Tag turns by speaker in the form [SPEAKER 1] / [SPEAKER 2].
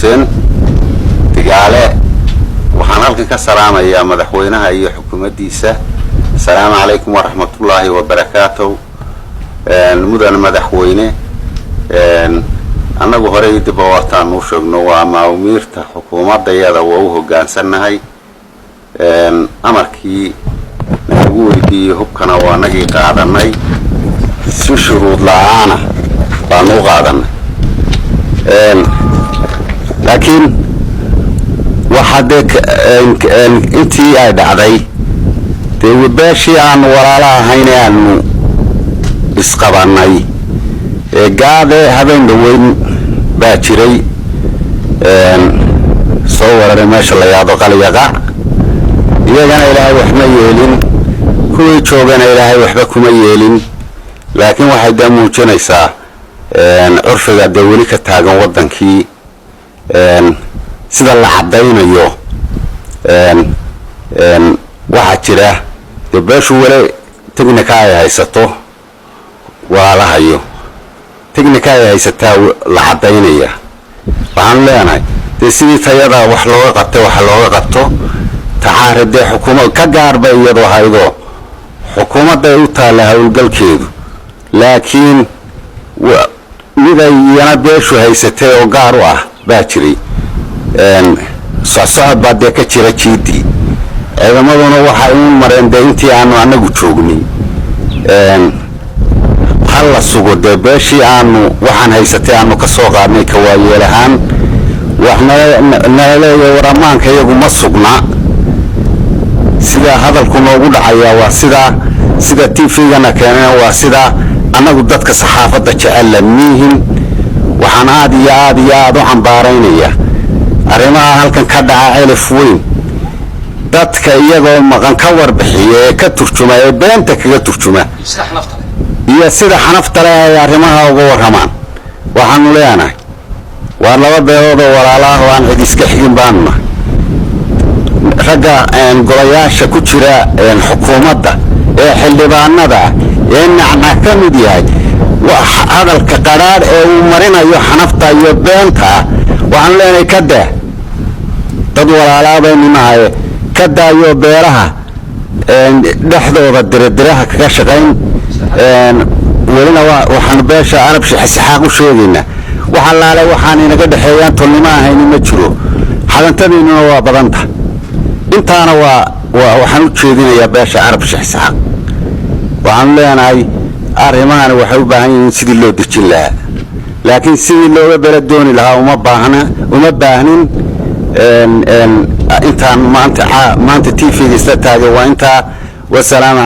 [SPEAKER 1] Xuseen Digaale. Waxaan halkan ka salaamayaa madaxweynaha iyo xukuumaddiisa. Asalaamu calaykum waraxmatullaahi wabarakaatuh. Mudan madaxweyne, annagu horey dibba wartaan u sheegno, waa maawmiirta xukuumaddayada waa u hoggaansannahay. Amarkii nalagu weydiiyey hubkana waa nagii qaadanay, si shuruud la-aana baanu u qaadanay. Laakiin waxaa dee intii ay dhacday dee beeshii aanu walaalo ahayn ee aanu isqabanay ee gaade habeen dhaweyn baa jiray soo wararay meesha la yahdo Qalyaqac. Iyagana Ilaahay waxma yeelin, kuwii joogana Ilaahay waxba kuma yeelin. Laakiin waxay dee muujinaysaa curfiga dee weli ka taagan waddankii sida la caddaynayo. Waxaa jira dee beeshu weli technical ay haysato, walaalahayo technical ay haysataa la caddaynaya. Waxaanu leenahay dee sidii tayada wax looga qabtay waxa looga qabto. Tacaare dee xukuuma ka gaarba iyadoo haydoo xukuumadday u taalla howlgalkeedu, laakiin miday iyana beeshu haysatay oo gaar u ah baa jiray. Socsocod baa dee ka jira jiidii, ciidamaduna waxay u mareen dee intii aanu anagu joognay. Ha la sugo dee beeshii aanu waxaan haysatay aanu ka soo qaadnay kawaayeel ahaan. Wax nala leeyahay war ammaanka iyagu ma sugna. Sidaa hadalku noogu dhacayaa waa sidaa, sida TV-gana keeneen waa sidaa. Annagu dadka saxaafadda jecella miihin. Waxaan aad iyo aad iyo aada u cambaaraynaya arrimaha halkan ka dhaca Celif Weyn. Dadka iyagoo maqan ka warbixiya ee ka turjuma ee beenta kaga turjuma iyo sida xanafta leh ay arrimaha uga warramaan, waxaanu leenahay waa laba beelood oo walaala ah oo aan cid iska xigin baanu nahay. Ragga golayaasha ku jira xukuumadda ee xildhibaanada ee Nacnac ka mid yahay, hadalka qadhaadh ee uu marinayo xanafta iyo beenta ah, waxaanu leenahay ka daa. Dad walaalaa baynu nahay, ka daayo beeraha dhexdooda diradiraha kaga shaqayn. Welina waxaanu beesha Arab Sheekh u sheegaynaa, wax allaale waxaan inaga dhexeeyaan tolnimo ahayni ma jiro, xadantadiinuna waa badanta. Intaana waa waxaan u jeedinayaa beesha Arab Sheekh Isxaaq. Waxaanu leenahay arrimahani waxay u baahan yihiin sidii loo dejin lahaa, laakiin sidii looga bela dooni lahaa uma baahna, uma baahnin. Intaan maanta TV-ga isla taagay waa intaa. Wasalaam.